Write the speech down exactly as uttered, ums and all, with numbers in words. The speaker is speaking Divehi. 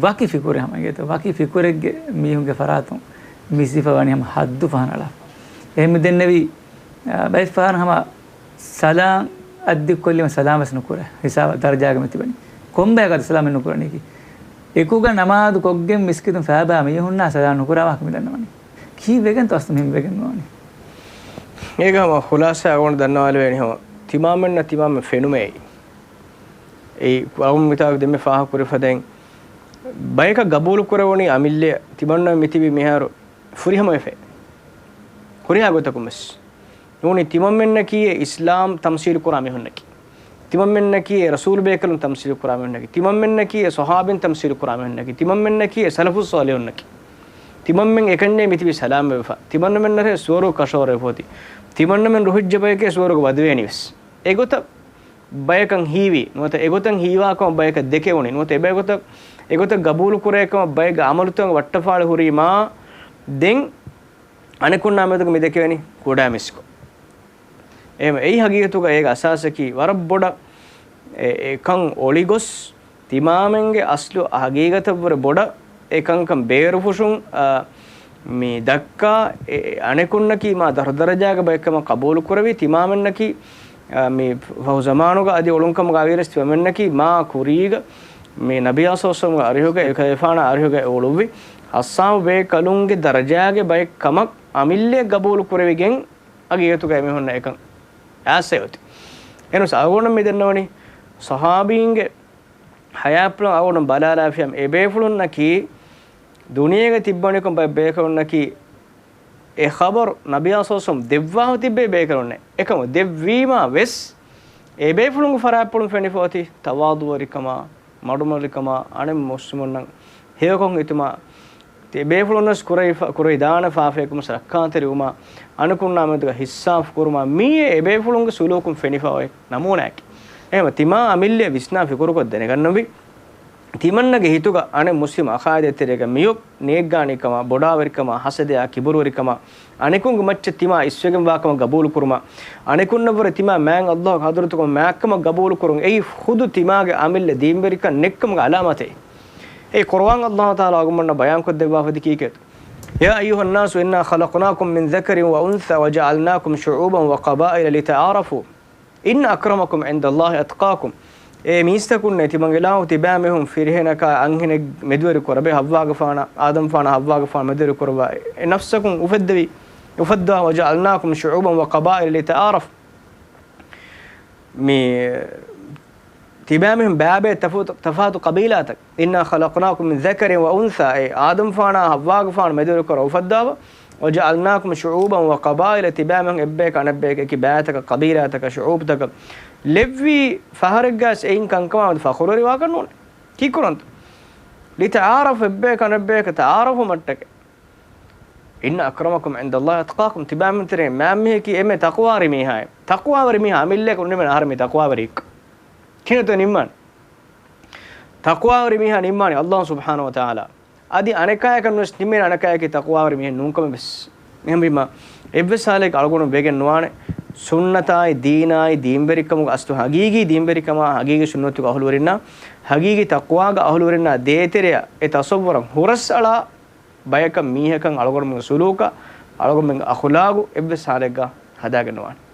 ވަކި ފިކުރެއް ހަމަ އިނގޭތޯ. ވަކި ފިކުރެއްގެ މީހުންގެ ފަރާތުން މިސް ހިފަވަނީ ހަމަ ހައްދު ފަހަނަ އަޅާފަ. އެހެން މި ދެންނެވީ، އާ، ބައެއް ފަހަރު ހަމަ ސަލާން އައްދި ކޮށްލީމަ ސަލާމް ވެސް ނުކުރޭ. ހިސާބަށް ދަރަޖާގަ މި ތިބަނީ. ކޮންބަޔަކަށް ސަލާމް ނުކުރަނީކީ؟ އެކުގަ ނަމާދު ކޮށްގެން މިސްކިތުން ފައިބާ މީހުންނާ ސަލާމް ނުކުރާ ވާހަކަ މި ދަންނަވަނީ. ކީއްވެގެން ތޯ އަސްލު މިހެން ވެގެން ނުވާނީ؟ އޭގަ ހަމަ ޚުލާސާ އަޅުގަނޑު ދަންނަވާލެވޭނީ ހަމަ ތިމާމެންނަށް ތިމާމެން ފެނުމޭ. އެއީ އަޅުގަނޑު މިތާގަ ދެންމެ ފާހަގަ ކުރި ފަދައިން ބަޔަކަށް ގަބޫލު ކުރެވުނީ އަމިއްލަ ތިމަންނަ މިތިބި މިހާރު ފުރިހަމަވެފަ. ހުރިހާ ގޮތަކުން ވެސް. ނޫނީ ތިމަންމެންނަކީ އިސްލާމް ތަމްސީލު ކުރާ މީހުންނަކީ. ތިމަންމެންނަކީ ރަސޫލު ބޭކަލުން ތަމްސީލު ކުރާ މީހުންނަކީ. ތިމަންމެންނަކީ ޞަޙާބީން ތަމްސީލު ކުރާ މީހުންނަކީ. ތިމަންމެންނަކީ ސަލަފުއް ޞާލިޙުންނަކީ. ތިމަންމެން އެކަންޏޭ މިތިބީ ސަލާމްވެފަ. ތިމަންމެންނަށް ސުވަރުގެ ކަށަވަރު ވެފަ އޮތީ. ތިމަންމެން ރުހިއްޖެ ބަޔެކޭ ސުވަރުގެ ވަދެވޭނީ ވެސް. އެގޮތަށް ބަޔަކަށް ހީވީ ނުވަތަ އެގޮތަށް ހީވާކަމަށް ބަޔަކަށް ދެކެވުނީ ނުވަތަ އެބައިގޮތަށް، އެގޮތަށް ގަބޫލު ކުރޭކަމަށް ބައެއްގެ އަމަލުތަކުން ވައްޓަފާޅި ހުރީމާ ދެން އަނެކުންނާ މެދުގަ މި ދެކެވެނީ ކުޑަ މިސްކޮށް. އެހެން އެއީ ހަގީގަތުގަ އޭގެ އަސާސަކީ ވަރަށް ބޮޑަށް އެ، އެކަން އޮޅިގޮސް ތިމާމެންގެ އަސްލު ހަގީގަތަށްވުރެ ބޮޑަށް އެކަންކަން ބޭރުފުށުން، އާ، މި ދައްކާ އެ، އެ، އަނެކުންނަކީ މާ ދަރުދަރަޖާގެ ބައެއްކަމަށް ޤަބޫލު ކުރެވި ތިމާމެންނަކީ، އާ، މި ފަހު ޒަމާނުގަ އަދި އޮޅުންކަމުގަ އަވިޔަސް ތިމަމެންނަކީ މާ ކުރީގަ މި ނަބިއްޔާ ޞައްލަﷲު ޢަލައިހި ވަސައްލަމްގެ އަރިހުގަ އެކަލޭފާނާ އަރިހުގަ އެ އުޅުއްވި އަޞްޙާބު ބޭކަލުންގެ ދަރަޖާގެ ބައެއް ކަމަށް އަމިއްލައަށް ގަބޫލު ކުރެވިގެން ހަގީގަތުގަ އެމީހުންނަށް އެކަން އާސައެއް އޮތީ. އެހެނަސް އަޅުގަނޑު މި ދެންނެވަނީ ޞަޙާބީންގެ ޙަޔާތްޕުޅުން އަޅުގަނޑު ބަލާލާފިޔަމް އެބޭފުޅުންނަކީ ދުނިޔޭގަ ތިއްބަވަނިކޮށް ބައެއް ބޭކަލުންނަކީ އެ ޚަބަރު ނަބިއްޔާ ޞައްލަﷲު ވަސައްލަމް ދެއްވާފަ ތިއްބެވި ބޭކަލުންނެއް. އެކަމު ދެއްވީމާ ވެސް އެބޭފުޅުންގެ ފަރާތްޕުޅުން ފެނިފަ އޮތީ ތަވާޟުޢުވެރިކަމާ، މަޑުމޮޅިކަމާ، އަނެއް މުސްލިމުންނަށް ހެޔޮކޮށް ހިތުމާ، އެބޭފުޅުންވެސް ކުރެވިފަ، ކުރެވިދާނެ ފާފަޔަކުން ރައްކާތެރިވުމާ، އަނެކުންނާ މެދުގަ ހިއްސާފު ކުރުމާ، މިއީ އެބޭފުޅުންގެ ސުލޫކުން ފެނިފަ އޮތް ނަމޫނާއަކީ. އެހެންވެ، ތިމާ އަމިއްލައަށް ވިސްނާ ފިކުރުކޮށް ދެނެގަންނަވީ، ތިމަންނަގެ ހިތުގަ އަނެއް މުސްލިމް އަޚާއިދާ ތެރޭގަ މިއޮތް ނޭއްގާނީކަމާ، ބޮޑާވެރިކަމާ، ހަސަދަޔާ، ކިބުރުވެރިކަމާ، އަނެކުންގެ މައްޗަށް ތިމާ އިސްވެގެންވާކަމަށް ގަބޫލުކުރުމަށް، އަނެކުންނަށްވުރެ ތިމާ މާތް ﷲ ގެ ޙަޟްރަތުގަ މާތްކަމަށް ގަބޫލުކުރުން، އެއީ ޚުދު ތިމާގެ އަމިއްލަ ދީންވެރިކަން ނެތްކަމުގެ ޢަލާމާތެއް. އެ ޤުރުއާން ﷲ ތަޢާލާ އަޅުގަނޑުމެންނަށް ބަޔާންކޮށްދެއްވާފަދަ ކީކޭތޯ؟ يا أيها الناس إنا خلقناكم من ذكر وأنثى وجعلناكم شعوبا وقبائل لتعارفوا إن أكرمكم عند الله أتقاكم. އޭ މީސްތަކުންނޭ، ތިމަން އިލާހު ތިބާމީހުން ފިރިހެނަކާ އަންހެނެއް މެދުވެރި ކުރަބޭ، ޙައްވާގެފާނާ، އާދަމްފާނާ ޙައްވާގެފާނު މެދުވެރި ކުރައްވާ އެ ނަފްސަކުން އުފެއްދެވި، އުފައްދާ، وجعلناكم شعوبا وقبائل لتعارفوا. މި ތިބާމީހުން ބައިބައި ތަފާތު، ތަފާތު ޤަބީލާތައް. إنا خلقناكم من ذكر وأنثى، އެ އާދަމްފާނާ ޙައްވާގެފާނު މެދުވެރި ކުރަ އުފައްދާފަ، وجعلناكم شعوبا وقبائل، ތިބާމީހުން އެއްބަޔަކަށް އަނެއްބަޔަކަށް އެކި ބައިތަކަށް، ޤަބީލާތަކަށް، ޝުޢޫބުތަކަށް ލެއްވީ ފަހަރެއްގަސް އެއިން ކަންކަމާ ފަޚުރުވެރިވާކަށް ނޫނޭ. ކީއްކުރަންތަ؟ لتعارفوا، އެއްބަޔަކަށް އަނެއްބަޔަކަށް ތަޢާރަފުވުމަށްޓަކައި. إن أكرمكم عند الله أتقاكم، ތިބާމީހުން ތެރޭ މާތް މީހަކީ އެންމެ ތަޤްވާވެރި މީހާއޭ. ތަޤްވާވެރި މީހާ އަމިއްލައަކަށް ނިންމެން އަހަރެން މި ތަޤްވާވެރިއެއްކަން. ކިހިނެއްތޯ ނިންމާނެ؟ ތަޤްވާވެރި މީހާ ނިންމާނެ ﷲ ސުބްޙާނަހޫ ވަތަޢާލާ. އަދި އަނެކާޔަކަށް ނުވެސް ނިންމޭނެ އަނެކާޔަކީ ތަޤްވާވެރި މީހެއް ނޫންކަމެއް ވެސް. އެހެންވީމާ، އެއްވެސް ހާލެއްގަ އަޅުގަނޑު ވެގެން ނުވާނެ، ސުންނަތާއި، ދީނާއި، ދީންވެރިކަމުގެ އަސްލު ހަގީގީ ދީންވެރިކަމާ، ހަގީގީ ސުންނަތުގެ އަހުލުވެރިންނާ، ހަގީގީ ތަޤްވާގެ އަހުލުވެރިންނާ ދޭތެރެއަށް އެ ތަޞައްވުރަށް ހުރަސްއަޅާ ބަޔަކަށް މީހަކަށް އަޅުގަނޑުމެންގެ ސުލޫކަށް، އަޅުގަނޑުމެންގެ އަޚުލާގު އެއްވެސް ހާލެއްގަ ހަދާގެން ނުވާނެ.